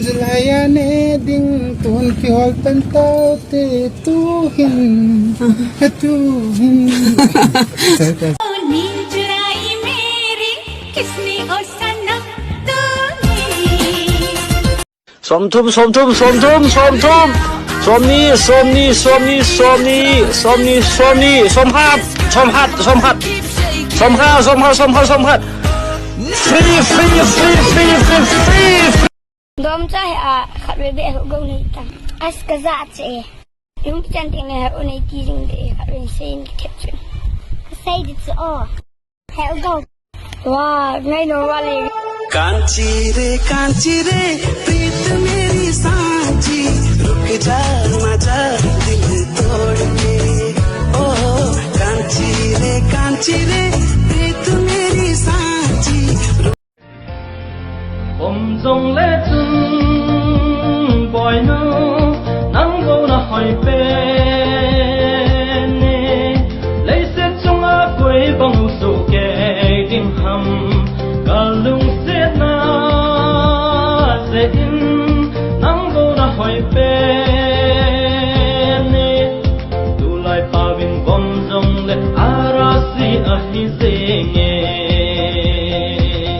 Julai ne ding tun ki hol pen tau te tu hin tu hin. 30 30 30 30 sawmni sawmni sawmni sawmni sawmni sawmni sawmhat sawmhat sawmhat sawmha sawmha sawmha sawmhat free free free free free free. Dom ca he a khat ve be ho go nei ta as ka za che yung chan ting ne ho nei ti jing de khat rin sein ki thep chun ka sei dit chu o he go wa ngai no wa le. Kanchi रे कांची रे प्रीत मेरी सांची, रुक जा मजा दिल तोड़ के। ओ कांची रे कांची रे प्रीत मेरी Sanchi. Om zong le chun boy nu nang go na hoi pe ne lấy se chung a quay bang su ke ding ham ka lung se na se in nang go na hoi pe ne tu lai pa win bom zong le ara si a hi se nge.